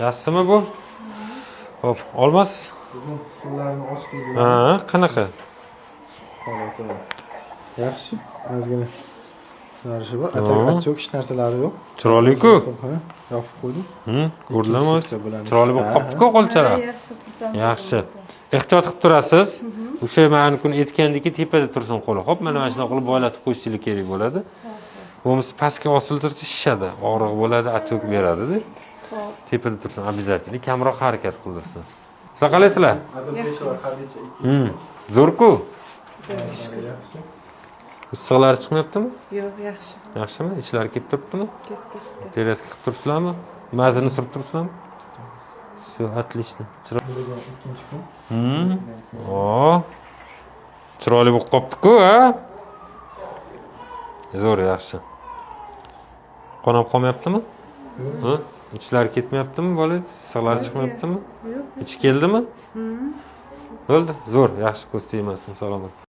Yaxshimi bu? Xo'p, olmos. Bugun qo'llarini ochdik. Ha, qanaqa? Holati yaxshi. Ozgina narishi bor. Ha. Отек hech narsalari yo'q. Chiroyli-ku. Ha, yopib qo'ydim. Ko'rdinglarmi? Ikkinchi sutka bilan. Chiroyli bo'lib Ha, qolibdi-ku qo'lchalar. Yaxshi xursand. Yaxshi. Ehtiyot qilib turasiz. O'sha mana kuni aytgandek tepada tursin qo'li. Xo'p, mana shunaqa qilib boylatib qo'yishlik kerak bo'ladi. Bo'lmasa pastga osiltirsa shishadi, og'riq bo'ladi, отек beradi-da. Tepada tursin обязательно, kamroq harakat qildirsin. Sizlar qalaysizlar? Azim Peshova, Xadicha ikkinchi. Zo'r-ku. Yaxshi. Issiqlari chiqmayaptimi? Yo'q, yaxshi. Yaxshimi? Ichlari kelib turibdimi? Kelib turibdi. Перевязка qilib turibsizlarmi? Mazini surib turibsizlarmi? Все, отлично. Bugun ikkinchi kun. O. Chiroyli bo'lib qolibdi-ku, a? Zo'r, yaxshi. Qonab qolmayaptimi? Ha? Ichlari ketmayaptimi bolangiz? Issiqlari chiqmayaptimi? Yo'q. Ichi keldimi? Bo'ldi, zo'r, yaxshi, ko'z tegmasin, salomat.